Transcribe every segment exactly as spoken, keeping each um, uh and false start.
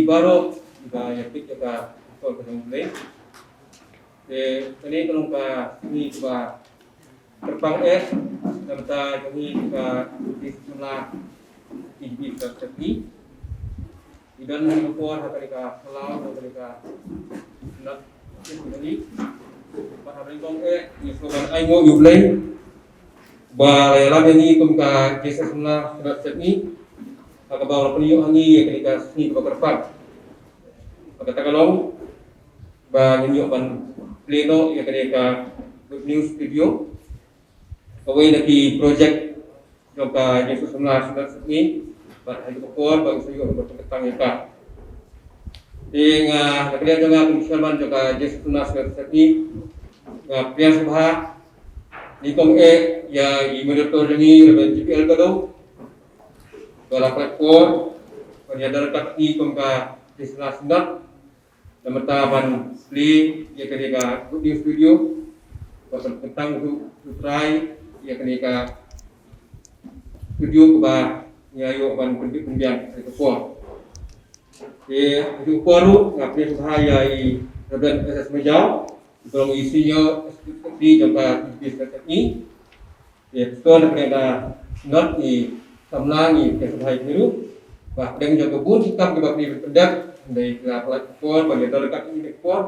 Baroh ba ïa peit ïa ka call ka jong U Blei. Te kane ka long ka sngi kaba kyrpang eh, namar ba ka sngi ka Disember, T G B ka sngi. Ngi don ha ka por ha kane ka phyllaw, ha kane ka Synod Synod Synod. Bad ha kane ka por eh ngi sngewbha ban ai nguh ïa U Blei ba la ïalam ïa ngi kum ka Disember Synod Synod. Ha kaba u la pynïoh ha ngi ïa kane ka sngi kaba kyrpang. Bad kata ka long ba ngin ïoh ban plie noh ïa kane ka Good News Studio. Kawei na ki projek jong ka Disember Synod Synod. Bad ha kane ka por ba ngi sa ïoh ban pynkyntang ïa ka. Te nga, na ka liang jong nga kum Chairman jong ka Disember Synod Synod, nga pdiang sngewbha nyngkong eh ïa i Moderator jong ngi, Reverend J P L Kado, ba la pynlait por ban ïa don ryngkat ngi kum ka Disember Synod. Namar ban plie ïa kane ka Good News Studio, ba pynkyntang u, u trai ïa kane ka studio kaba ngi ïoh ban pynbiang, pynbiang ha kane ka por. Te ha kane ka por ruh nga pdiang sngewbha ïa i Reverend S S Majaw, uba long i Senior Executive Secretary jong ka T G B Synod Synod. Ïa, pastor na kane ka Synod, i samla, ngi pdiang sngewbha ïa phi ruh. Ba hapdeng jong ka bun ki kam kiba phi pyndep, hynrei phi la pynlait por ban ïa don ryngkat ïa ngi ha kane ka por.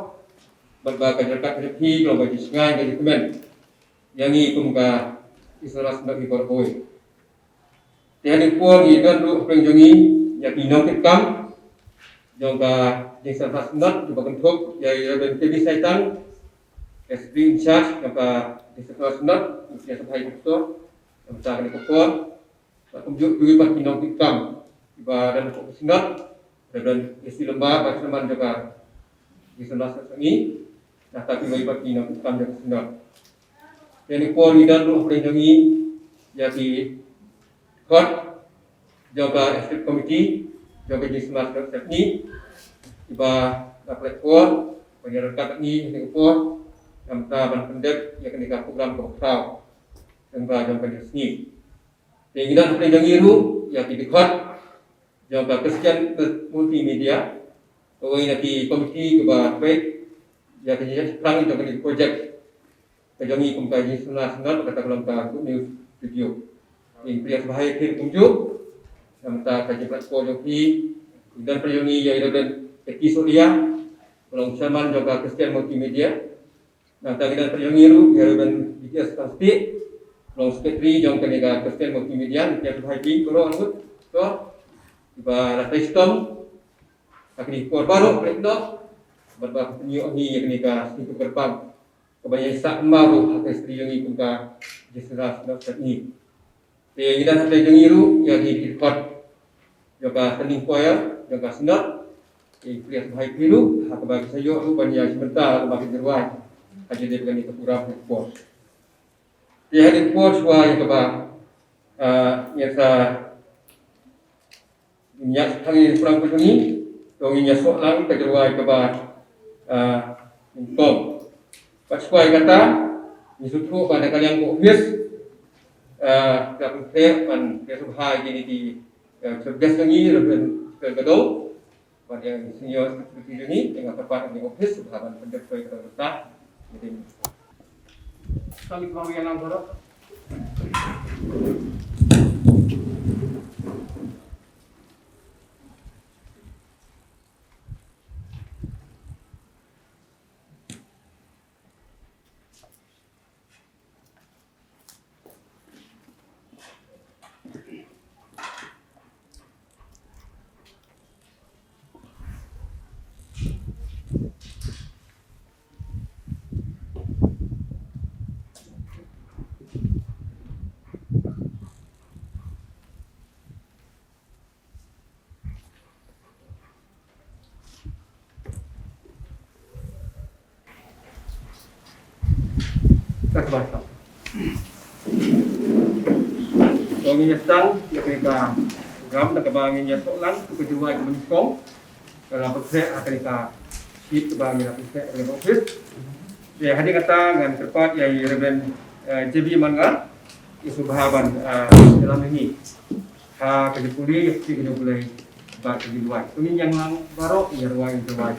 Bad ba ka jingryngkat jong phi ka long kaba jingshngaiñ, ka jingkmen ïa ngi kum ka Disember Synod ngi baroh kawei. Te ha kane ka por ngi don ruh hapdeng jong ngi ïa ki nongkitkam jong ka Disember Synod, kiba kynthup ïa i Reverend K B Saitang, Secretary in charge jong ka Disember Synod, ngi pdiang sngewbha ïa phi, pastor, namar kane ka por. Bad kumjuh kiwei pat ki nongkitkam kiba don hapoh ka Synod, Reverend Jesse Lyngba, Vice Chairman jong ka Disember Synod Synod. Nangta kiwei pat ki nongkitkam jong ka Synod. Te ha kane ka por ngi don ruh hapdeng jong ngi ïa ki dkhot jong ka Executive Committee jong ka Disember Synod Synod, kiba la pynlait por ban ïa ryngkat bad ngi ha kane ka por, namar ban pyndep ïa kane ka program kaba khraw lyngba jong kane ka sngi. Te ngi don hapdeng jong ngi ruh ïa ki dkhot jong ka Christian Multimedia, kawei na ki komiti kiba peit ïa ka jingshah shaphrang jong kane ka projek ka jong ngi kum ka Disember Synod, kata ka long ka Good News Studio. Ngi pdiang sngewbha ïa phi kumjuh namar ka jingpynlait por jong phi. Ngi don hapdeng jong ngi ïa i Reverend Jackie Solia, uba long Chairman jong ka Christian Multimedia. Nangta ngi don hapdeng jong ngi ruh ïa i Reverend B T S Kangstih, long Secretary jong kane ka Christian Multimedia. Ngi pdiang sngewbha ïa phi baroh arngut, to, kiba la trei shitom ha kine ki por baroh ba la ïoh, bad ba pynïoh ïa ngi ïa kane ka sngi kaba kyrpang, kaba ïa sah kumba ruh ha ka history jong ngi kum ka Disember Synod Synod. Te ngi don hapdeng jong ngi ruh ïa ki dkhot jong ka Standing Choir jong ka Synod. Te ngi pdiang sngewbha ïa phi ruh ha kaba ki sa ïoh ruh ban ïa shim bynta ha kaba ki jingrwai ha kane ka program ha kane ka por. Te ha kane ka por shuwa ïa kaba, ah, ngin sa ngin ïa shah tang ïa ka program ka jong ngi, to ngin ïa soh lang ka jingrwai kaba, ah, nyngkong. Bad shuwa ïa kata, ngi sngewthuh ba na ka liang ka office, ah, ka pyntheh ban pynshai ïa kine ki, ah, service jong ngi, Reverend Kado, bad ïa i Senior Secretary jong ngi, ïa nga kyrpad ïa i office ba ban pyndep ïa kata ka bynta. Kami kembang ïa lang baroh. Ka kaba sah. To ngin ïa sdang ïa kane ka program da kaba ngin ïa soh lang ïa ka jingrwai kaba nyngkong. Ka la pyntheh ha kane ka sheet kaba ngin ïa pyntheh ha kane ka office. Te hadien kata ngan kyrpad ïa i Reverend, eh, J B Mangar, ïa sngewbha ban, eh, ïalam ïa ngi ha ka jingpule ïa ka ktien ka jong U Blei. Ba ka jingduwai. Ka ngin ïa nang baroh ïa rwai ïa rwai.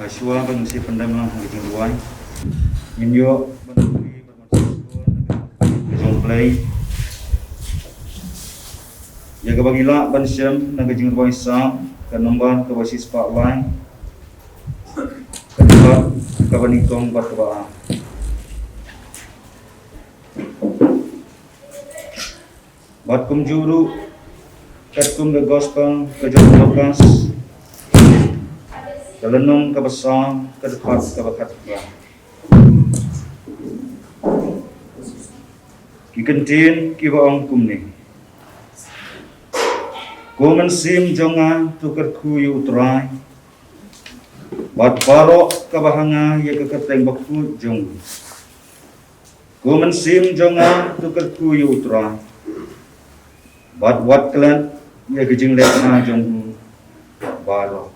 Shuwa ban sdang pyndem lang ha ka jingduwai, ngin ïoh ban ïa ka jong U Blei ïa kaba ngi lah ban shem na ka jingduwai Salm ka nombar kaba shispah lai, ka nombar kaba nyngkong bad kaba ar. Bad kumjuh ruh katkum ka gospel ka jong u Lukas, ka lynnong kaba saw, ka dkhot kaba khatphra. Ki kyntien kiba ong kumne: Ko mynsiem jong nga, to kyrkhu ïa U Trai, bad baroh kaba ha nga ïa ka kyrteng bakhuid jong u. Ko mynsiem jong nga, to kyrkhu ïa U Trai, bad wat klet ïa ka jingleh bha jong u baroh.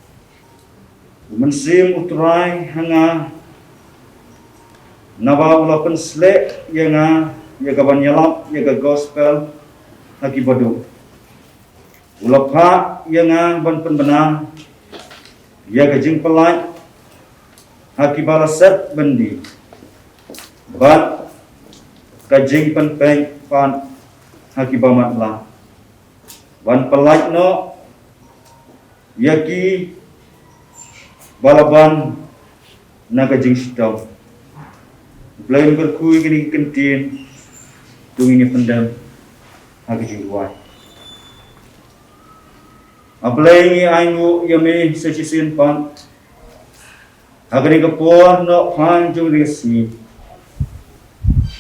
U mynsiem U Trai ha nga, naba u la pynsleh ïa nga ïa kaban ïalap ïa ka gospel ha ki baduh. U la phah ïa nga ban pynbna ïa ka jingpyllait ha kiba la set byndi, bad ka jingpynpeit pat ha kiba matlah, ban pyllait noh ïa kiba la ban na ka jingshitom. U Blei un kyrkhu ïa kine ki kyntien, to ngin ïa pyndem ha ka jingduwai. A Blei, ngi ainguh ïa me sa shisien pat ha kane ka por nohphai jong kane ka sngi,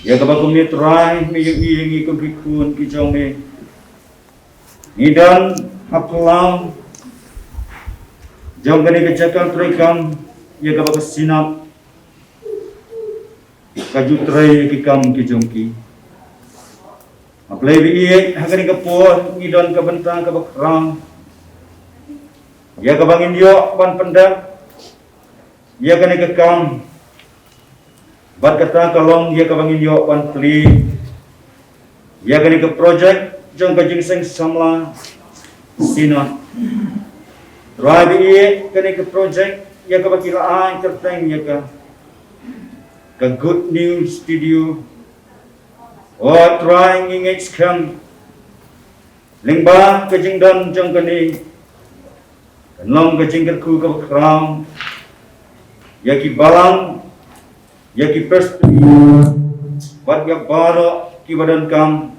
ïa kaba kumne Trai me ïohi ïa ngi kum ki khun ki jong me. Ngi don ha phyllaw jong kane ka jaka treikam, ïa kaba ka Synod ka ju trei ïa ki kam ki jong ki. A Blei ba ïeit, ha kane ka por ngi don ka bynta kaba khraw ïa kaba ngin ïoh ban pyndep ïa kane ka kam. Bad kata ka long ïa kaba ngin ïoh ban plie ïa kane ka projek jong ka Jingseng Samla Synod. Trai ba ïeit, kane ka projek ïa kaba ki la ai kyrteng ïa ka, ka Good News Studio. O Trai, ngi ngeit skhem lyngba ka jingdon jong kane, kan long ka jingkyrkhu kaba khraw ïa ki balang, ïa ki presbyter, bad ïa baroh kiba donkam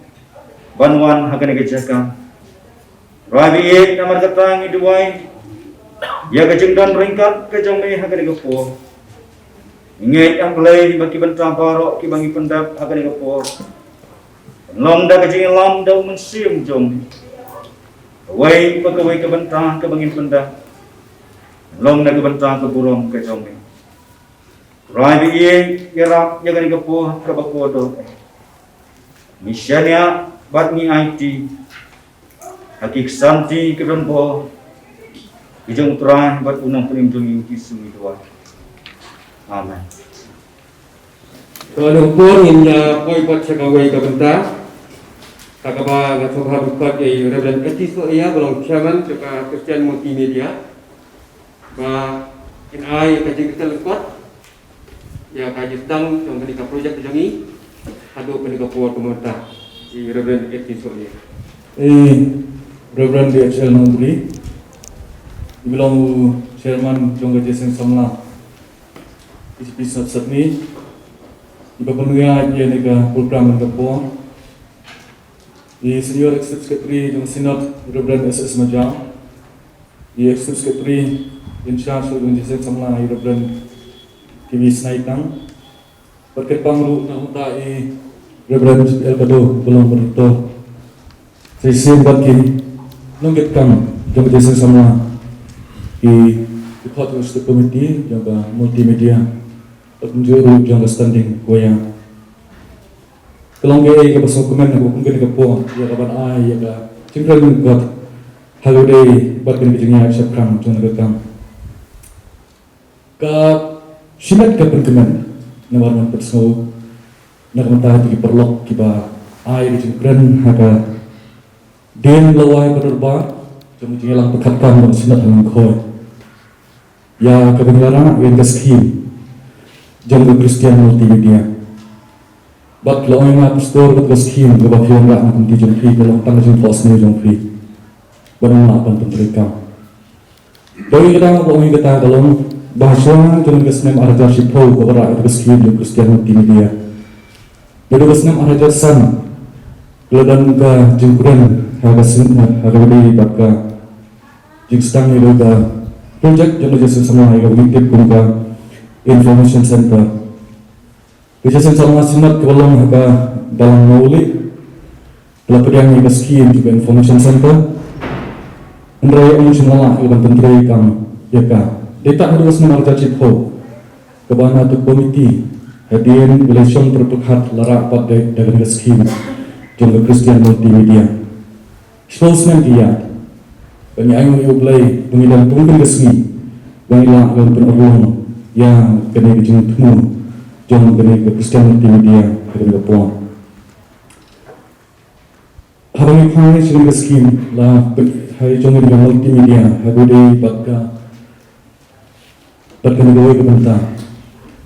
ban wan ha kane ka jaka. Trai ba ïeit, namar kata ngi duwai ïa ka jingdon ryngkat ka jong me ha kane ka por. Ngi ngeit, A Blei, ba ki bynta baroh kiba ngi pyndep ha kane ka por, Long da ka jingïalam da u Mynsiem jong me. Kawei pa kawei ka bynta kaba ngin pyndap, long na ka bynta ka burom ka jong me. Trai, ba ïeit ïarap ïa kane ka por kaba kordor. Ngi shaniah bad ngi aiti ha ki kti ki donbor ki jong u Trai bad u Nongpynim jong ngi Jisu ngi duwai. Amen. To, ha kane ka por ngin ïa poi pat sha kawei ka bynta ha kaba nga sngewbha ban khot ïa i Reverend Eti Sohia, ba long Chairman jong ka Christian Multimedia, ba kin ai ka jingkyrkhu ïa ka jingsdang jong kane ka project jong ngi haduh kane ka por ka mynta. I Reverend Eti Sohia. I Reverend D H L Nongbri, i ba long u Chairman jong ka Jingïaseng Samla P C P Synod Sepngi, i ba pynïaid ïa kane ka program kane ka por. I Senior Executive Secretary jong Synod, Reverend S S Majau. I Executive Secretary in charge jong Jingïaseng Samla, i Reverend K V Snaitang. Bad kyrpang ruh na ka bynta i Reverend L Kado, ba long Moderator. Sa shisien bad ki nongkitkam jong ka Jingïaseng Samla, ki, ki khot jong ka State Committee jong ka Multimedia, bad kumjuh ruh jong ka Standing Choir. Ka long kaei kaba sngewkmen na ka kum kane ka por ïa ka ban ai ïa ka jingkren lyngkot ha kaba ïadei bad kane ka jingïaid shaphrang jong kane ka kam. Ka shimet ka pynkmen namar ngan pynsngew na ka bynta ki paralok kiba ai ka jingkren ha ka dien lawei ba dorbar jong ka jingïalang pyrkhat kam jong ka Synod ha Lyngkhoi ïa kaba ngi la rah ïa ka skhim jong ka Christian Multimedia. Bad la ong ïa nga, Pastor, kata ka skhim kaba phi wanrah na ka kmie jong phi ka long tang ka jingthoh sniew jong phi, ba ym lah ban pyntreikam. Ba ïa kata, ba ong ïa kata ka long ba ha shuwa jong ka snem ar hajar shiphew kaba rah ïa ka skhim jong Christian Multimedia. Naduh ka snem ar hajar san ka la don ka jingkren ha ka snem, ha kaba ïadei bad ka jingsdang ïa ka project jong ka Jingïaseng Samla ïa kaba ngi tip kum ka Information Center. Ka Jingïaseng Samla Synod kaba long ha ka Balang Mawlieh ka la pdiang ïa ka skhim jong ka Information Center. Hynrei ym shym la lah ïa ka ban pyntreikam ïa ka. Dei tang haduh ka snem ar hajar shiphew kaba na ka komiti hadien ba la shong pyrkhat la rah pat da, da ka skhim jong ka Christian Multimedia. Shiphew snem ki ïaid. Ba ngi ainguh ïa U Blei ba ngi dang kum kane ka sngi ba ngi lah ban pynurlong ïa kane ka jingthmu jong kane ka Christian Multimedia ha kane ka por. Haba ngi phai sha kane ka skhim la pyn-, ha jong kane ka multimedia ha kaba ïadei bad ka Bad kane kawei ka bynta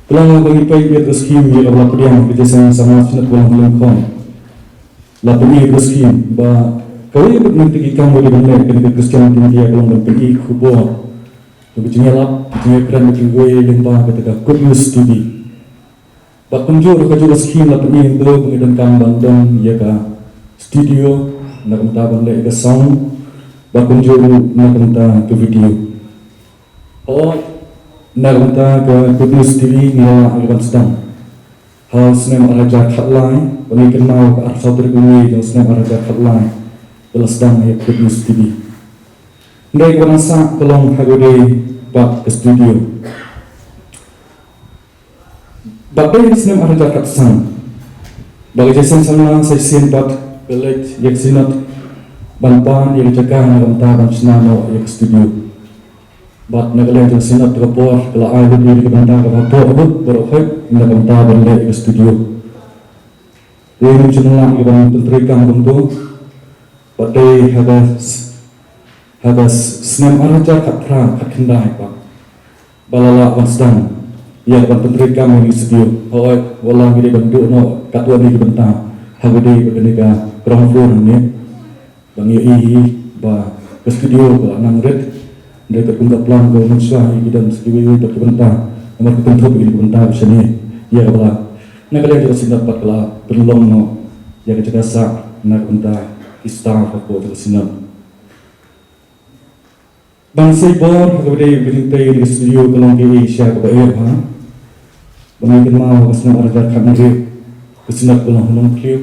ka long ba ngi peit ïa ka skhim ïa kaba la pdiang ka Jingïaseng Samla Synod Balang Lyngkhoi. La pyni ïa ka skhim ba kawei ka bynta ki kam ba ki ban leh kane ka Christian Multimedia ka long ban pyni khubor, ka jingïalap, ka jingïakren, ka jingïakren lyngba kata ka Good News T V. Bad kumjuh ruh kajuh ka skhim la pyni ïa ka ba ngi donkam ban don ïa ka studio na ka bynta ban leh ïa ka sound. Bad kumjuh ruh na ka bynta ka video. Hooid, na ka bynta ka Good News T V ngi la lah ïa ka ban sdang ha u snem ar hajar khatlai, ba ngi kynmaw ka arphew saw tarik u May jong u snem ar hajar khatlai ba la sdang ïa ka Good News T V. Hynrei kaba dang sah ka long ha kaba ïadei bad ka studio. Bad dei ha u snem ar hajar khatsan ba ka Jingïaseng Samla sa shisien pat ka leit ïa ka Synod ban pan ïa ka jaka na ka bynta ban shna noh ïa ka studio. Bad na ka liang jong ka Synod ka por ka la ai lut ïa ka bynta kaba hapoh lut baroh khoit na ka bynta ban leh ïa ka studio. Dei ngim shym lah ïa ka ban pyntreikam kumto. Bad dei ha ka s-, ha ka s-, snem ar hajar khatphra khatkhyndai pat ba la lah ban sdang ïa ka ban pyntreikam ïa ka studio. Hooid, wat la ngi dei ban duh noh katto katne ki bynta ha kaba ïadei bad kane ka ground floor hangne. Ba ngi ïohi hi ba ka studio ka la nang rit. Hynrei katkum ka plan ka mynshuwa hi ki don sa kiwei kiwei pat ki bynta. Namar ka kynthup ïa ki bynta ka shane ïa kaba la, na ka liang jong ka Synod pat ka la pynlong noh ïa ka jaka sah na ka bynta ki staff hapoh jong ka Synod. Ban sei bor ha kaba ïadei bad ka jingtei ïa ka studio ka long kaei sha kaba eh bha. Ba ngi kynmaw ha ka snem ar hajar khathynriew ka Synod ka long ha Nongthliew.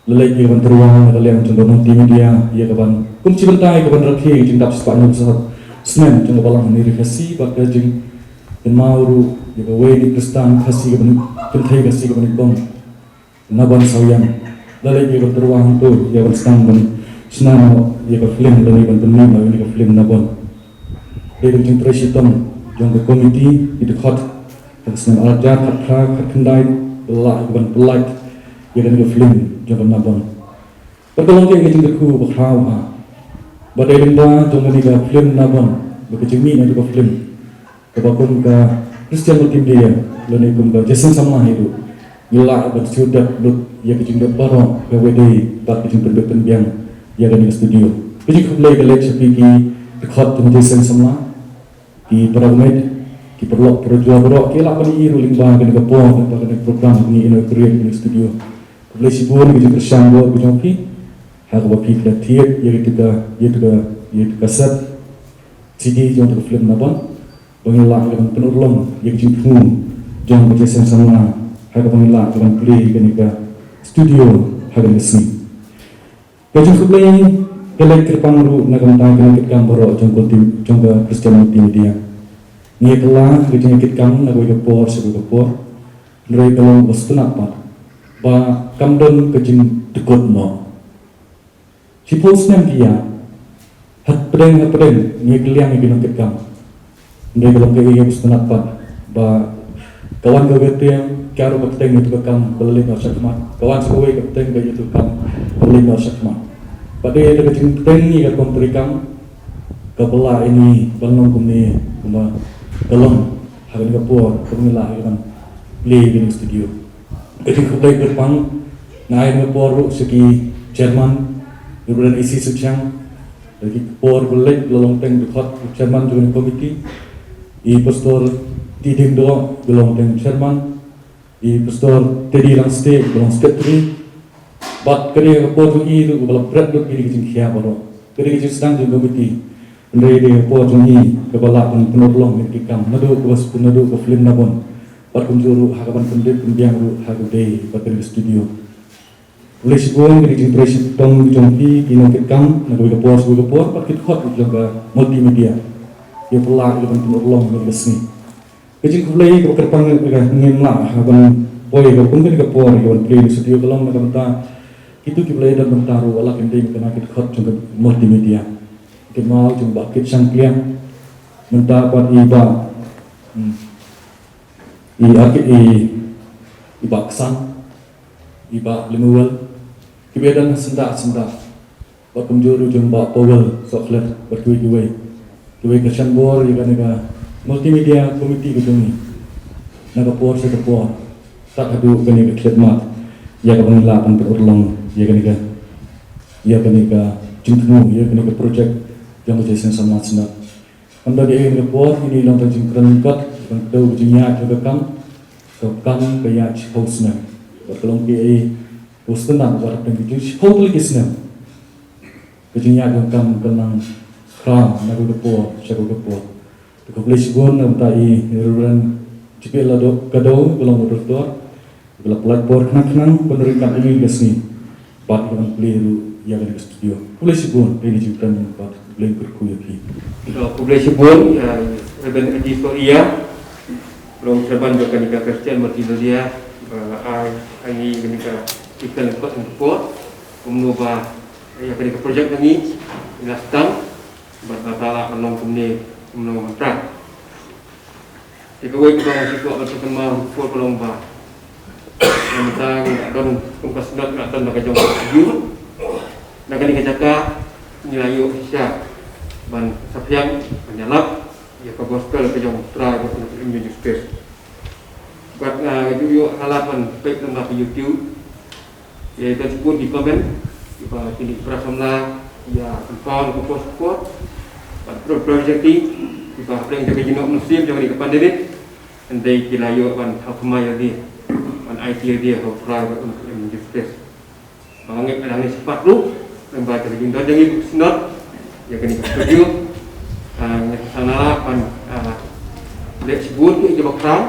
Leit ïa ka ban tyrwa na ka liang jong ka multimedia, ïa ka ban kum shi bynta ïa ka ban rakhe ïa ka jingdap shispah hynñiew snem jong ka Balang Hynñiewtrep Khasi bad ka jingkynmaw ruh ïa kawei ka Khristan Khasi ka ban kynthei Khasi ka ban ïakhun. Naban Sawian. Leit ïa ka ban tyrwa hangto ïa ka ban sdang ban shna noh ïa ka film lane ban pynmih noh ïa ka film Naban. Dei ka jingtrei shitom jong ka komiti ki dkhot ka snem arhajar khatphra khatkhyndai ba la lah ïa ka ban pynlait ïa kane ka film jong ka Naban. Bad ka long ka jingkyrkhu ba khraw ha. Bad dei lyngba jong kane ka film Naban ba ka jingmih na ka film kaba kum ka Christian Multimedia lane kum ka Jason Samla hi ruh ngi lah ban shu dep lut ïa ka jingdep baroh kaba dei bad ka jingpynbeit pynbiang ïa kane ka studio. Ka jingkhublei ka leit sha phi ki dkhot jong ka Jason Samla, ki para bangeit, ki paralok parajor baroh ki lah ban ïohi ruh lyngba kane ka por, lyngba kane ka program ngi inaugurate kane ka studio. Khublei shibun ka jingkyrshan baroh ka jong phi ha kaba phi klet thied ïa kata ka, ïa kata ka, ïa kata ka set C D jong kata ka film Naban. Ba ngin lah ïa ka ban pynurlong ïa ka jingthmu jong ka Jason Samla ha kaba ngin lah ïa ka ban plie ïa kane ka studio ha kane ka sngi. Ka jingkhublei ka leit kyrpang ruh na ka bynta ki nongkitkam baroh jong ka team jong ka Christian Multimedia. Ngi ïa kylla ka jingkitkam na kawei ka por sha kawei ka por. Hynrei ka long ba sngewtynnat pat ba kam don ka jingdkut noh. Shiphew snem ki ïa Hapdeng hapdeng ngi kylliang ïa ki nongkitkam. Hynrei ka long kaei kaba sngewtynnat pat ba ka wan kawei ka bteng, ka ruh ka bteng ïa katu ka kam ba la leit noh shakhmat. Ka wan sa kawei ka bteng ka ïa katu ka kam ba la leit noh shakhmat. Bad dei da ka jingbteng ïa ka rukom treikam kaba la ïa ngi ban long kumne kumba ka long ha kane ka por kaba ngi lah ïa ka ban plie ïa kane ka studio. Ka jingkhublei kyrpang nga ai ha kane ka por ruh sha ki chairman, Reverend A C Suchiang, da ki por ba leit la long teng dkhot chairman jong ka committee, i Pastor T. Diengdoh ba long teng chairman, i Pastor Teddy Langstieh ba long secretary, bad ka dei ka por jong i ruh ba la bret lut ïa ka jingkhia baroh. Ka dei ka jingsdang jong ka committee. Hynrei dei ka por jong i kaba lah ban pynurlong ïa ki kam naduh kaba shu naduh ka film Naban. Bad kumjuh ruh ha ka ban pynbeit pynbiang ruh ha ka dei bad ka dei ka studio. Khublei shibun ka dei ka jingtrei shitom jong phi ki nongkitkam na kawei ka por sha kawei ka por bad ki dkhot jong ka multimedia. Ïa phi lah ïa ka ban pynurlong ïa ka sngi. Ka jingkhublei kaba kyrpang ka ngim lah ha ban poi ka kum kane ka por ïa ka ban plie ïa ka studio ka long na ka bynta kito kiba la ïadon bynta ruh wat la kin dei na kane ka dkhot jong ka multimedia. Ki maw jong Bah Kit Shangpliang mynta bad i Bah, hmm, i Bah Kit, i, i Bah Ksang, i Bah Lemuel, kiba ïadon syndah syndah. Bad kumjuh ruh jong Bah Powell Sohkhlet bad kiwei kiwei. Kiwei ki kyrshan bor ïa kane ka multimedia committee ka jong ngi na ka por sha ka por. Tad haduh kane ka khlieh mat ïa kaba ngi lah ban pynurlong ïa kane ka, ïa kane ka jingthmu, ïa kane ka project jong ka Jason Samla Synod. Ynda dei kane ka por ïa ngi long ka jingkren kat ban kdew ka jingïaid ka kam, ka kam ka ïaid shiphew snem. Bad ka long kaei kaba sngewtynnat ba hapdeng ka jing shiphew tylli ki snem ka jingïaid ka kam ka nang khraw na kawei ka por sha kawei ka por. Te khublei shibun na ka bynta i Reverend J P Lado Kado ba long moderator. Ba la pynlait por khnang khnang ban ryngkat ïa ngi ka sngi bad ïa ka ban plie ruh ïa kane ka studio. Khublei shibun, dei na jingkren bad khublei kyrkhu ïa phi. Khublei shibun ïa Reverend Adi Soria, long chairman jong kane ka Christian Multimedia, ba la ai ha ngi kane ka, ïa kane ka por kumno ba ïa kane ka project ha ngi ïa la sdang bad ba la long kumne kumno mynta. Te kawei kaba nga kwah ban pynkynmaw ha kane ka por ka long ba, mynta ngi la don kum ka synod, ngi la don da ka jong ka studio. Na kane ka jaka ngi la ïoh shisha ban saphriang, ban ïalap ïa ka gospel ka jong U Trai bad U Nongpynim Jisu Khrist. Bad nga ju ïoh halap ban peit lyngba ka YouTube. Ïa ka jingkut ki comment kiba kine ki para samla ïa pynpaw na ka por sha ka por. Bad ka project kiba hapdeng jong ka jingnoh mynsiem jong kane ka pandemic, hynrei ki la ïoh ban thaw thymmai ïa lade, ban aiti ïa lade ha U Trai bad U Nongpynim Jisu Khrist. Ba nga ngeit ba dang ngi shu pat ruh lyngba jong ka jingdon jong ngi kum ka synod ïa kane ka studio. Ah, nga sngewsih ban, ah, leh shibun ïa kiba khraw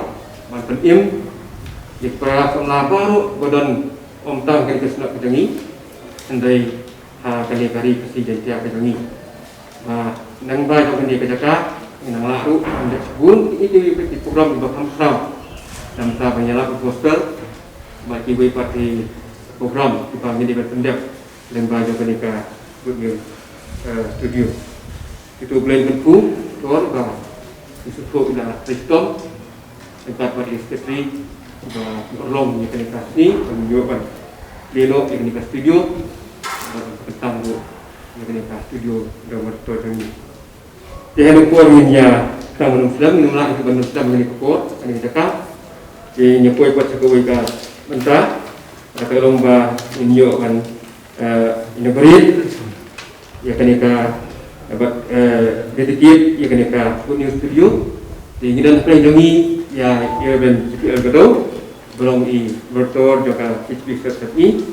ban pynim ïa ki para samla baroh ba don Ym tang kane ka Synod ka jong ngi, hynrei ha kane ka ri Khasi Jaiñtia ka jong ngi. Ba nang ba jong kane ka jaka ngi nang lah ruh ban leh shibun ïa ki program kiba kham khraw. Namar ba ngi ïalap ïa ka gospel bad kiwei pat ki program kiba ngi dei ban pyndep lyngba jong kane ka Good News, eh, Studio. Kito U Blei un kyrkhu, to ba ki sngewthuh ïa la Kristom, Tang kat pat ïa secretary ba urlong ïa kane ka sngi, ban ïoh ban leh noh ïa kane ka studio, ban kyntang ruh ïa kane ka studio da mar to jong ngi. Te ha kane ka por ngin ïa tang ban ym slem, ngin ym lah ban ym slem ha kane ka por, ha kane ka jaka. Te ngin ïa poi pat sha kawei ka bynta, kata ka long ba ngin ïoh ban, eh, inaugurate ïa kane ka, bad, eh, dedicate ïa kane ka Good News Studio. Te ngi don ha pdeng jong ngi ïa i Reverend J P L Gado, ba long i Director jong ka H P Church of E,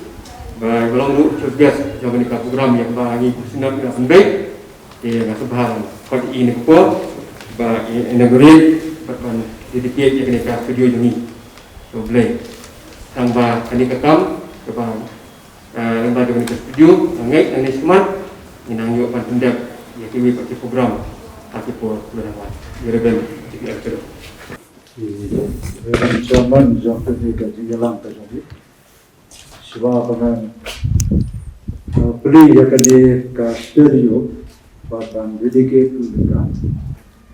ba i ba long ruh chief guest jong kane ka program ïa kaba ngi kum Synod ngi la pynbeit. Te nga sngewbha ban khot ïa i ha kane ka por ba i inaugurate bad ban dedicate ïa kane ka studio jong ngi. To Blei. Tang ba kane ka kam kaba, eh, lyngba jong kane ka studio, nga ngeit nangne shakhmat ngin nang ïoh ban pyndep ïa kiwei pat ki program ha ki por kiba dang wan. Ïa Reverend J P L Gado. Ïa Reverend Chairman jong kane ka jingïalang ka jong ngi. Shuwa ba ngan, eh, plie ïa kane ka studio bad ban dedicate ïa ka,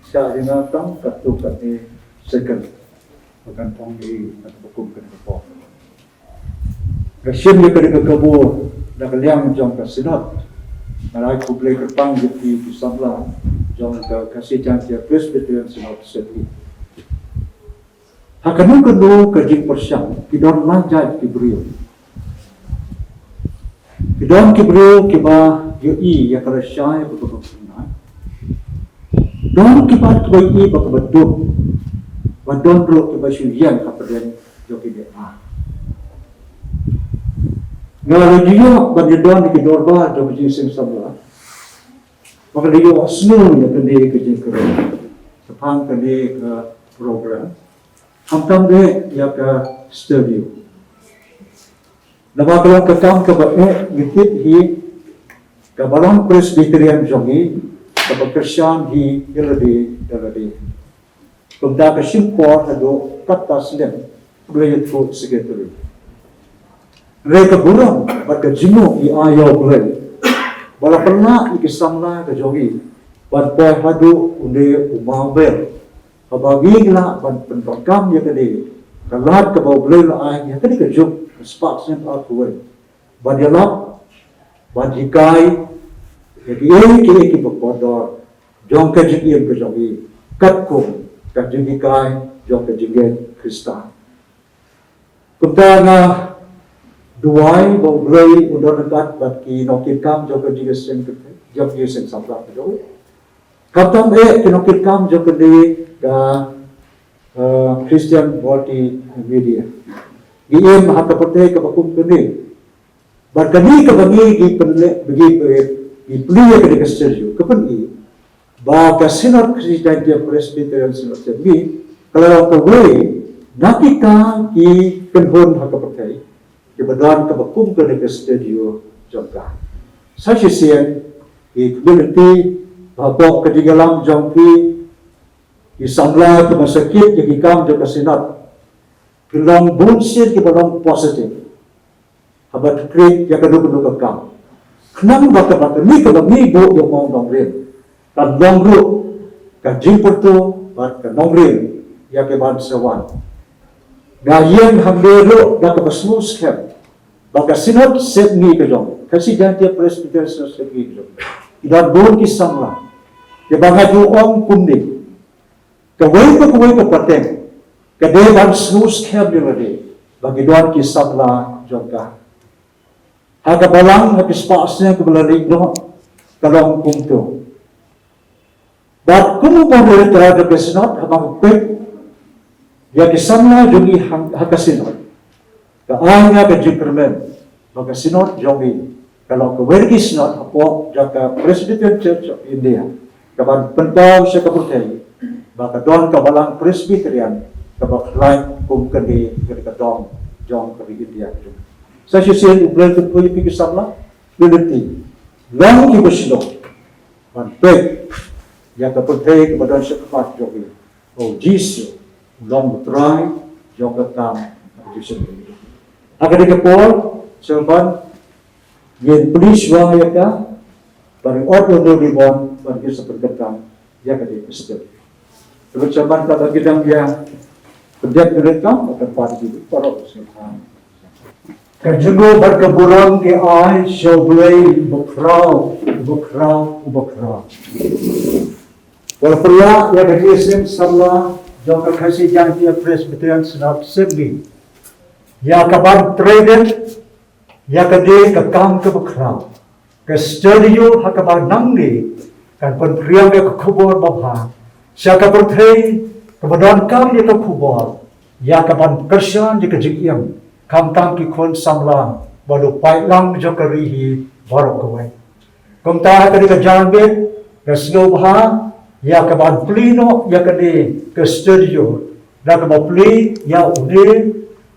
shah ïa nga tang katto katne second ba ngan ong ïa i na kaba kum kane ka por. Nga shim ïa kane ka kabu na ka liang jong ka Synod. Nga ai khublei kyrpang ïa phi ki samla jong ka Khasi Jaiñtia Presbyterian Synod Assembly. Ha kano kano ka jingpyrshang ki don lai jait ki briew. Ki don ki briew kiba ïohi ïa ka lashai bad kaba kynai. Don kiba, kiba ïohi ba kaba duk. Ba don ruh kiba shu ïeng hapdeng jong ki dei. Nga la ju ïoh ban ïadon ïa ki dorbar jong ka Jingïaseng Samla ba ka la ïohsngew ïa kane ka jingkren shaphang kane ka program. Khamtam de ïa ka studio. Naba ka long ka kam kaba eh ngi tip hi, kaba long Presbyterian jong ngi kaba kyrshan hi ïa lade ïa lade. Kumta ka shim por haduh katta snem ba la ïathuh secretary. Hynrei ka burom bad ka jingmut ïa U Blei ba la pynlah ïa ki samla ka jong ngi ban poi haduh une u Mawbel. Haba ngi lah ban pyndonkam ïa kane ka lad kaba U Blei u la ai ïa kane ka juk ka spah snem arphew wei ban ïalap ban hikai ïa kiei kiei kiba kordor jong ka jingim ka jong ngi katkum ka jinghikai jong ka jingngeit Khristan. Kumta nga duwai ba U Blei un don ryngkat bad ki nongkitkam jong ka Jingïaseng, jong ka Jingïaseng Samla ka jong ngi. Khamtam eh ki nongkitkam jong kane ka, eh, Christian Multimedia. Ngi im ha ka pyrthei kaba kum kane. Bad kane kaba ngi, ngi pynleh, ngi pynleh, ngi plie ïa kane ka studio, ka pyni ba ka Synod Khasi Jaiñtia Presbyterian Synod Church ka la long kawei na kita ki kynhun ha ka pyrthei kiba don kaba kum kane ka studio jong ka. Sa shisien ki community, hapoh ka jingïalam jong ki, ki samla kiba sakit ïa ki kam jong ka Synod, ki long bun sien kiba long positive. Haba ki khreh ïa kano kano ka kam. Khnang ba kaba kane kaba ngi buh ïa u mawnongrim kan long ruh ka jingpyrto bad ka nongrim ïa ki ban sa wan. Nga ïeng hangne ruh da kaba sngewskhem ba ka Synod sepngi ka jong, Khasi Jaiñtia Presbyterian Synod sepngi ka jong, ki don bun ki samla kiba nga ju ong kumne. Kawei pa kawei ka pateng ka dei ban sngewskhem ïa lade ba ki don ki samla jong ka. Ha ka balang ha ki spah snem kiba la leit noh ka long kumto. Bad kum u moderator jong ka Synod, haba nga peit ïa ki samla jong ngi ha, ha ka Synod, ka ai nga ka jingkyrmen ba ka Synod jong ngi ka long kawei ki Synod hapoh jong ka Presbyterian Church of India, kaban pynpaw sha ka pyrthei ba ka don ka balang Presbyterian kaba khlaiñ kum kane, kane ka dong jong ka ri India ka jong ngi. Sa shisien U Blei u kyrkhu ïa phi ki samla, phi lynti, long kiba shlur ban peit ïa ka pyrthei kaba don shakhmat jong phi. O Jisu, u long u trai jong ka kam ka jingïaseng. Ha kane ka por, sngewbha ngin plie shuwa ïa ka, ban ot ïa u ribbon, ban ngin sa pynkyntang ïa kane ka step. Te ban sngewbha ka dang ïa pyndiat ka red carpet, ka pan ki baroh sngewbha. Ka jingkyrkhu bad ka burom ki ai sha U Blei uba khraw, uba khraw, uba khraw. Wat la pyrshah ïa ka jingïaseng samla jong ka Khasi Jaiñtia Presbyterian Synod Sepngi, ïa kaban trei ïa kane ka kam kaba khraw. Ka studio ha kaba nangne kan pynphriang ïa ka khubor babha sha ka pyrthei kaba donkam ïa ka khubor, ïa kaban kyrshan ïa ka jingim, khamtam ki khun samla bad u paidlang jong ka ri hi baroh kawei. Kumta ha kane ka janmiet, nga sngewbha ïa kaban plie noh ïa kane ka studio, da kaba plie ïa une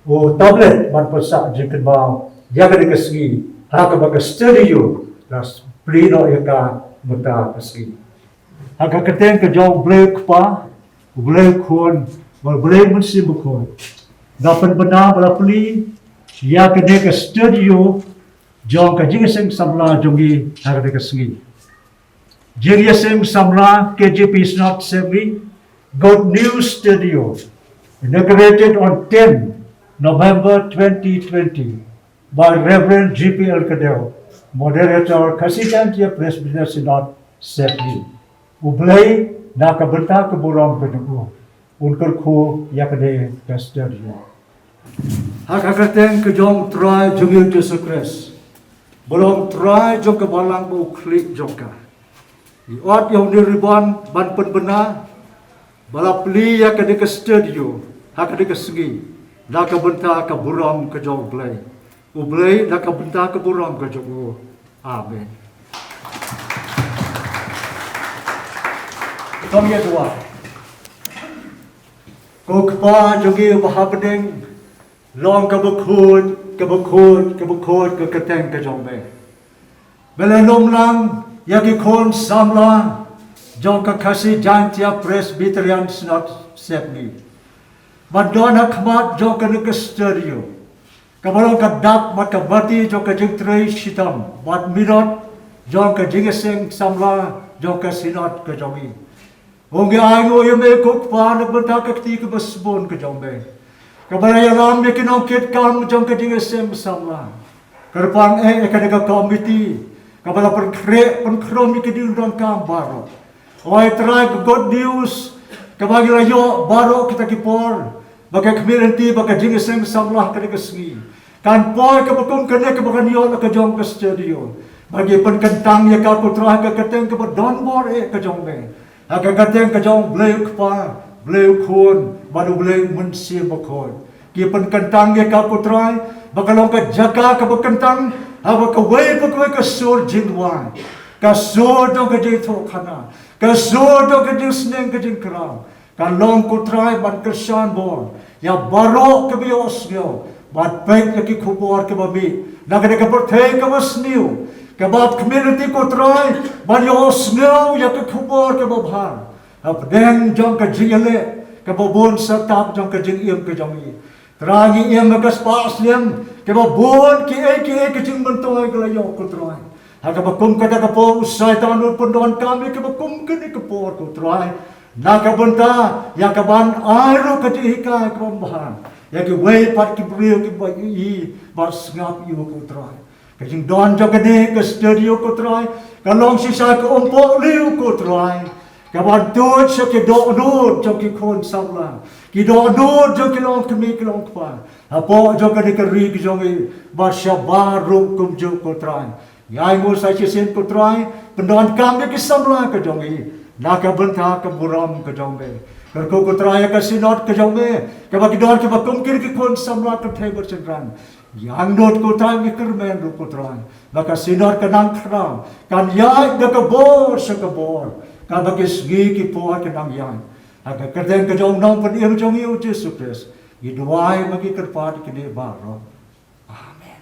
u tablet ban pynsah jingkynmaw ïa kane ka sngi, ha kaba ka studio la plie noh ïa ka mynta ka sngi. Ha ka kyrteng ka jong U Blei u Kpa, U Blei u Khun, bad U Blei u Mynsiem Bakhuid, nga pynbna bad la plie ïa kane ka studio jong ka jingïaseng samla jong ngi ha kane ka sngi. Jingïaseng samla K J P Synod Sepngi, Good News Studio, inaugurated on ten November twenty twenty by Reverend G P L Kdew, Moderator, Khasi Jaiñtia Presbyterian Synod Sepngi. U Blei na ka bynta ka burom ka jong u, un kyrkhu ïa kane ka studio. Ha ka kyrteng ka jong U Trai jong ngi U Jisu Khrist, ba long Trai jong ka balang bad u khlieh jong ka, ngi ot ïa une u ribbon ban pynbna bad la plie ïa kane ka studio ha kane ka sngi, na ka bynta ka burom ka jong U Blei. U Blei na ka bynta ka burom ka jong u. Amen. To ngin ïa duwai. Ko Kpa jong ngi uba ha bneng, long kaba khuid, kaba khuid, kaba khuid ka kyrteng ka jong me. Me la lum lang ïa ki khun samla jong ka Khasi Jaiñtia Presbyterian Synod Sepngi, ban don ha khmat jong kane ka studio, kaba long ka dak bad ka bati jong ka jingtrei shitom bad minot jong ka jingïaseng samla jong ka Synod ka jong ngi. Ong ngi ai nguh ïa me ko Kpa na ka bynta ka kti kaba sbun ka jong me, kaba la ïalam ïa ki nongkitkam jong ka jingïaseng samla. Kyrpang eh ïa kane ka komiti kaba la pynkhreh pynkhrum ïa ki jingdonkam baroh. O ai Trai, ka good news kaba ngi la ïoh baroh kita ki por, ba ka khmih lynti, ba ka jingïaseng samla kane ka sngi kan poi kaba kum kane kaba kan ïoh na ka jong ka studio, ba ngi pynkyntang ïa ka ko Trai ha ka kyrteng kaba don bor eh ka jong me, ha ka kyrteng ka jong U Blei u Kpa, U Blei u Khun bad U Blei u Mynsiem Bakhuid. Ngi pynkyntang ïa ka ko Trai ba ka long ka jaka kaba kyntang ha kaba kawei pa kawei ka sur jingduwai, ka sur jong ka jingïathuhkhana, ka sur jong ka jingsneng ka jingkraw, ka long ko Trai ban kyrshan bor ïa baroh kiba ïohsngew bad peit ïa ki khubor kiba mih na kane ka pyrthei kaba sniew, kaba khmih lynti ko Trai ban ïohsngew ïa ki khubor kiba bha hapdeng jong ka jingïaleh kaba bun syrtap jong ka jingim ka jong ngi. Trai, ngi im ha ka spah snem kaba bun kiei kiei ki jingmyntoi ki la ïoh ko Trai. Ha kaba kum kata ka por u Soitan un pyndonkam ïa kaba kum kane ka por ko Trai, na ka bynta ïa kaban ai ruh ka jinghikai kaba bha ïa kiwei pat ki briew kiba ïohi bad sngap ïa u ko Trai. Ka jingdon jong kane ka studio ko Trai ka long shisha ka umpohliew ko Trai, kaban tuid sha ki dohnud jong ki khun samla, ki dohnud jong ki longkmie ki longkpa hapoh jong kane ka ri ka jong ngi bad shabar ruh kumjuh ko Trai. Ngi ai nguh sa shisien ko Trai, pyndonkam ïa ki samla ka jong ngi na ka bynta ka burom ka jong me. Kyrkhu ko Trai ïa ka Synod ka jong me, kaba ki don kiba kum kine ki khun samla kynthei bad shynrang. Ïa ngin nud ko Trai, ngi kyrmen ruh ko Trai ba ka Synod kan nang khraw, kan ïaid da ka bor sha ka bor, kaba ki sngi ki por kin nang ïaid. Ha ka kyrteng ka jong u Nongpynim jong ngi u Jisu Khrist ngi duwai bad ngi kyrpad kine baroh. Amen.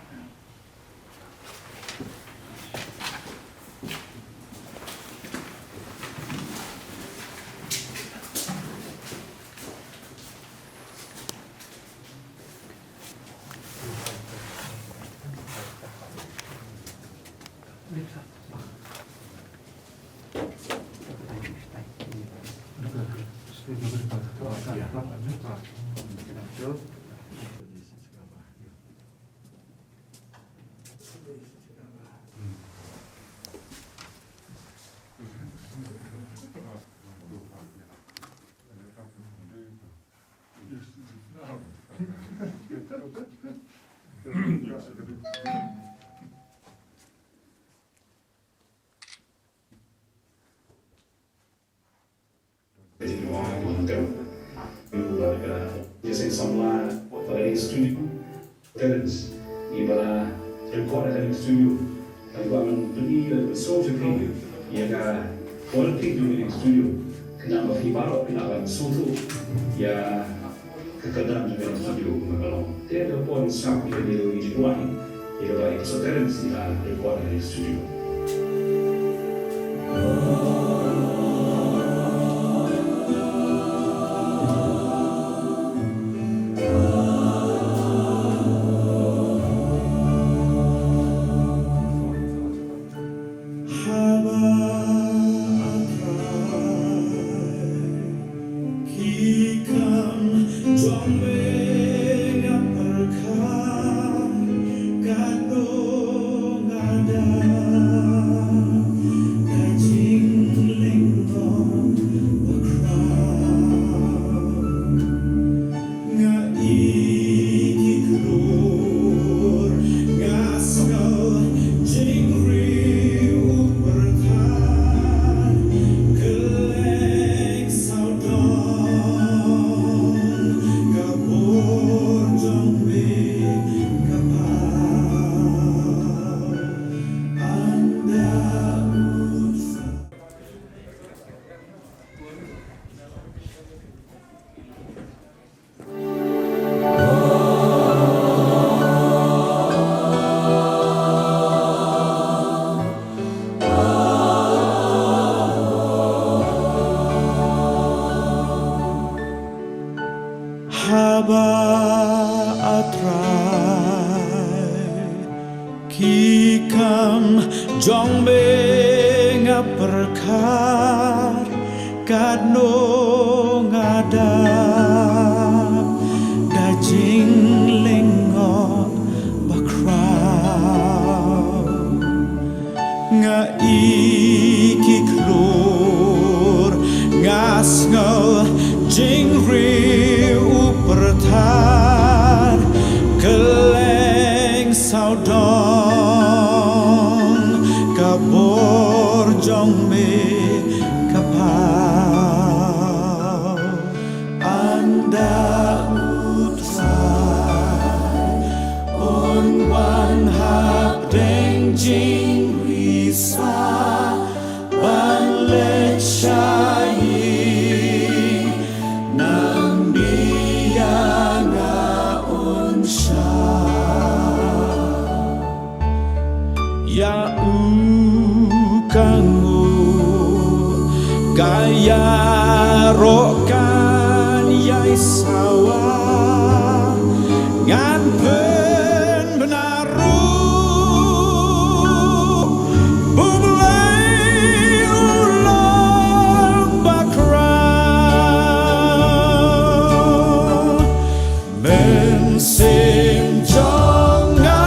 Jesse Samla, Recording Studio, Terence, ngi ba la record ha Recording Studio. Ka ba ngan pyni, la pynsngew sha phi ïa ka quality jong Recording Studio. Khnang ba phi baroh phin lah ban sngewthuh ïa ka kyrdan jong Recording Studio kumno ka long. Te da pon sngap ïa ka video ngi ju duwai ïa ka ba ïa ka Terence ïa ka record ha Recording Studio. Haba a Trai, ki kam jong me nga pyrkhat, katno nga da, da jinglyngngoh bakhraw. Nga ïeit ki khlur, nga sngew jingriewpyrthei, kylleng sawdong ka bor jong me ka paw. Ynda u Trai Haba a Trai, ki kam jong me nga pyrkhat, katno nga da, da jinglyngngoh bakhraw. Nga ïeit ki khlur, nga sngew jingriewpyrthei, kylleng sawdong ka bor jong me ka paw. Ynda u Trai un wan hapdeng jingmisa ban leit sha ïing, nangne ïa nga un shah. Ïa u ka nguh, ka ïaroh kan ïai sawa, ngan pynbna ruh U Blei u long bakhraw. Mynsiem jong nga,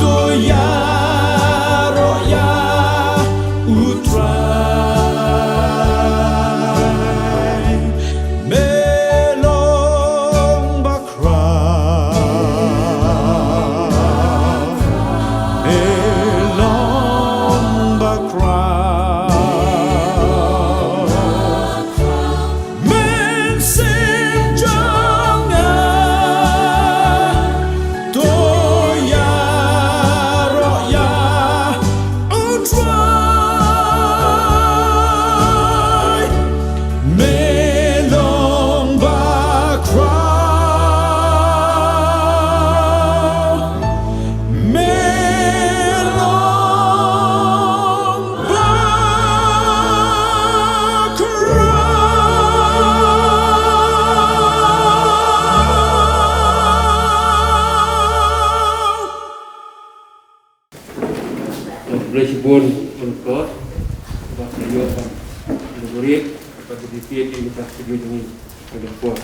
to ïaroh ïa u Trai. Me long bakhraw, me long bakhraw. Mynsiem jong nga, to ïaroh ïa u Trai. Me long bakhraw, me long bakhraw. Khublei shibun, Uncle. Ba ka ïoh ban Burit, bad ka D P H ïa ka studio jong ngi. Ka dei por.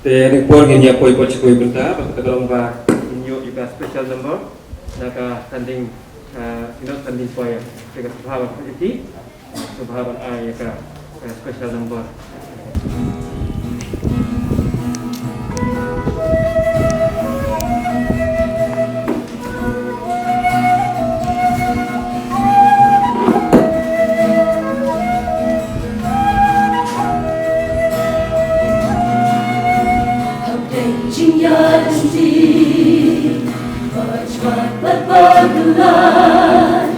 Te ha kane ka por ngin ïa poi pat sha kawei ka bynta, bad kata ka long ba ngin ïoh ïa ka special number na ka standing, ah, you know, standing choir. Te ka sngewbha ban khot ïa ki, sngewbha ban ai ïa ka, ah, special number. Hapdeng jingïaid lynti, ba jwat bad ba kyllon,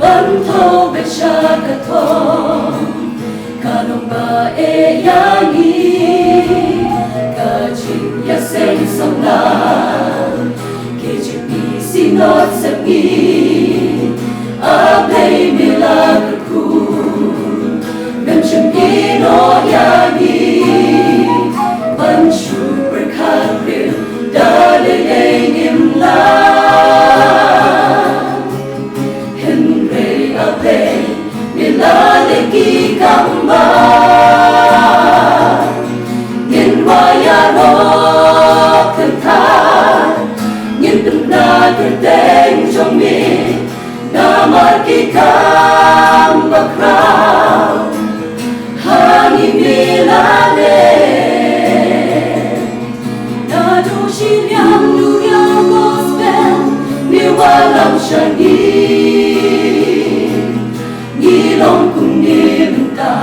ban thew beit sha ka thong, ka long ba eh ïa ngi, ka jingïaseng samla. K J P Synod Sepngi, A Blei me la kyrkhu, mem shym ïehnoh ïa ngi ban shu pyrkhat briew da lei lei ngim lah. Hynrei A Blei me la leh ki kam ba ngin wan ïaroh kynthah, ngin pynbna kyrteng jong me namar ki kam bakhraw ha ngi me la leh. Naduh shiliang duriaw gospel me wallam sha ngi, ngi long kumne mynta,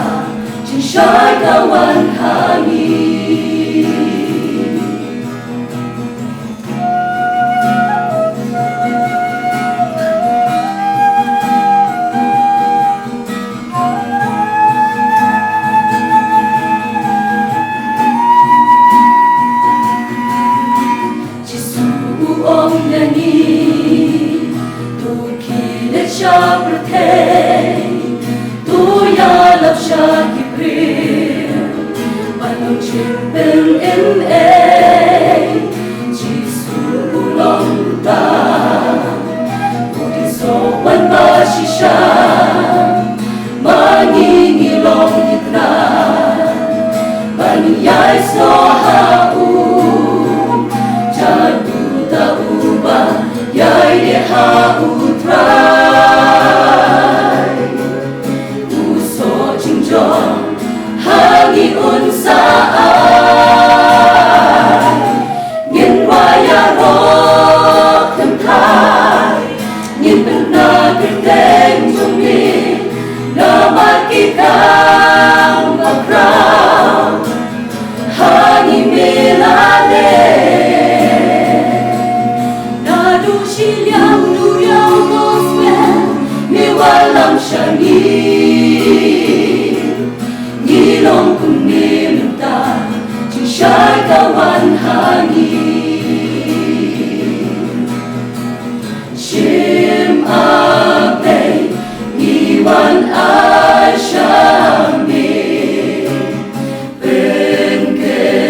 jingshai ka wan ha ngi. Jisu u ong ïa ngi, to khie leit sha pyrthei, to ïalap sha ki briew, ban long jingpynim ei. Jisu u long uta u dei soh wan ba shisha, ma ngi ngi long ki tnat ban ïai snoh ha u. Jan uta uba ïaineh ha u Trai, u soh jingjop ha ngi un sa ai. Ngin wan ïaroh kynthah, ngin pynbna kyrteng jong me namar ki kam bakhraw ha ngi me la leh. Naduh shiliang duriaw gospel me wallam sha ngi, ngi long kumne mynta, jingshai ka wan ha ngi. Shim A Blei, ngi wan ai sha me, pynkyntang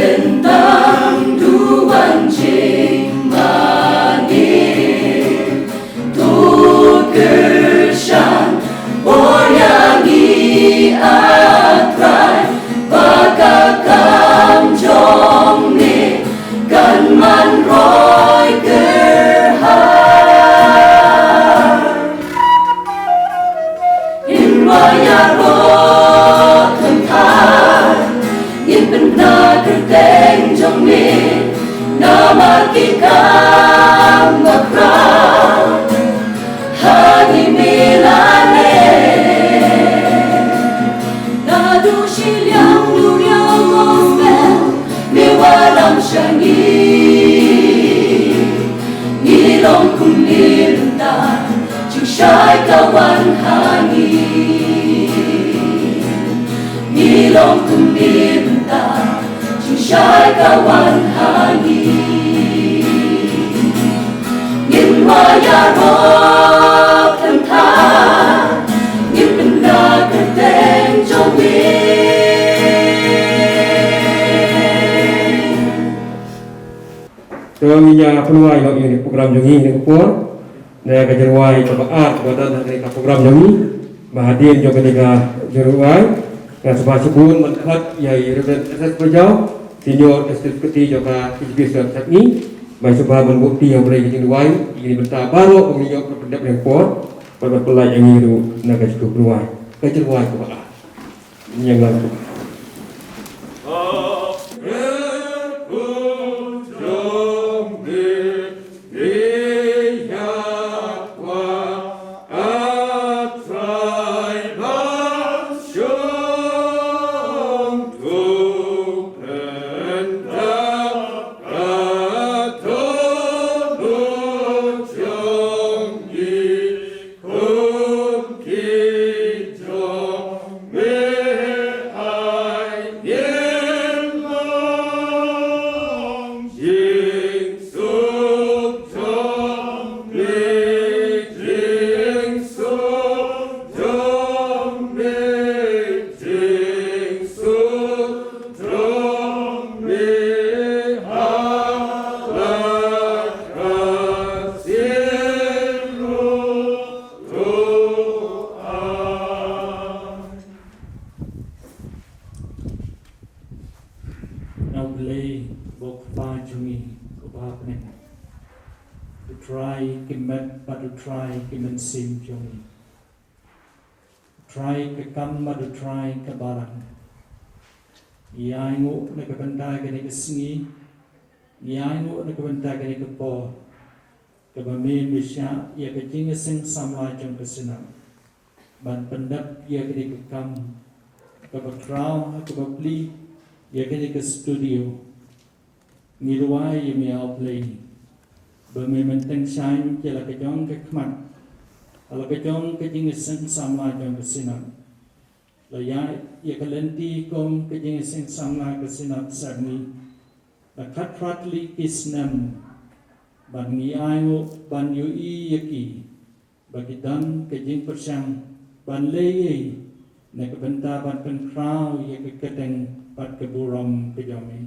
duwan jingmane. To kyrshan bor ïa ngi, A Trai, ba ka kam jong me kan man roi kyrhai. Ngin wan ïaroh kynthah, ngin pynbna kyrteng jong me namar ki kam bakhraw ha ngi me la leh. Naduh shiliang duriaw gospel me wallam sha ngi, ngi long kumne mynta, jingshai ka wan ha ngi. Ngi long kumne mynta, jingshai ka wan ha ngi. Ngin wan ïaroh kynthah, ngin pynbna kyrteng jong me. To ngin ïa pynwai noh ïa kane ka program jong ngi ha kane ka por. Na ka jingrwai kaba ar kaba don ha kane ka program jong ngi. Ba hadien jong kane ka jingrwai, nga sngewbha shibun ban khot ïa i Reverend S S Bajaw, Senior Executive Committee jong ka H B C Chutney, ba sngewbha ban buh kti ïa u Blei ka jingrwai, ïa kine bynta baroh ba ngi ïoh ban pyndep ha kane ka por, bad ban pynlait ïa ngi ruh na ka jingkyrduh rwai, ka jingrwai kaba ar. Ïa nga. Na U Blei, U Kpa jong ngi uba ha bneng, U Trai ki met bad U Trai ki mynsiem jong ngi, U Trai ka kam bad U Trai ka balang. Ngi ainguh na ka bynta kane ka sngi, ngi ainguh na ka bynta kane ka por, kaba me me shah ïa ka jingïaseng samla jong ka Synod ban pyndep ïa kane ka kam kaba khraw ha kaba plie ïa kane ka studio. Ngi duwai ïa me, A Blei, ba me men tyngshaiñ ïa la ka jong ka khmat, la ka jong ka jingïaseng samla jong ka Synod. La ïa, ïa ka lynti kum ka jingïaseng samla ka Synod Sepngi, la khatphra tylli ki snem, bad ngi ainguh ban ïohi ïa ki ba ki don ka jingpyrshang ban leh ei ei na ka bynta ban pynkhraw ïa ka kyrteng bad ka burom ka jong me.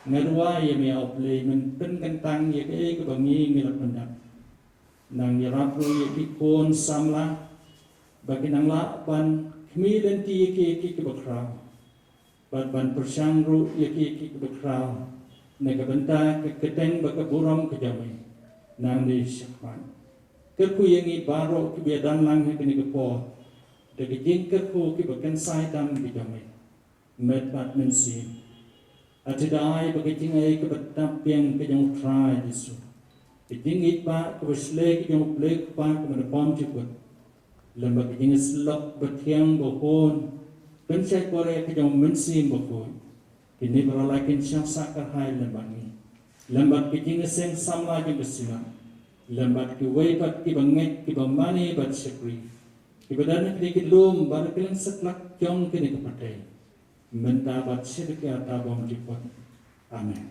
Nga duwai ïa me, A Blei, men pynkyntang ïa kaei kaba ngi ngi la pyndap. Nang ïarap ruh ïa ki khun samla ba ki nang lah ban khmih lynti ïa ki, ïa ki kiba khraw, bad ban pyrshang ruh ïa ki, ïa ki kiba khraw na ka bynta ka kyrteng bad ka burom ka jong me. Nangne shakhmat, kyrkhu ïa ngi baroh kiba ïadon lang ha kane ka por da ka jingkyrkhu, kiba kynsai tam ka jong me, met bad mynsiem. Hynrei da ai ba ka jingai kaba tap biang ka jong U Trai Jisu, ka jingïeit ba kaba shlei ka jong U Blei Kpa kaba na bymjukut, lem bad ka jingïasyllok bathiang bahun, pynshai pore ka jong U Mynsiem Bakhuid, kine baroh la kin shah sah kyrhai lem bad ngi, lem bad ka jingïaseng samla jong ka Synod, lem bad kiwei pat kiba ngeit, kiba mane bad shakri, kiba don ha kine ki lum bad ha kylleng satlak jong kane ka pyrthei, mynta bad shaduh ki ar ta bymjukut. Amen.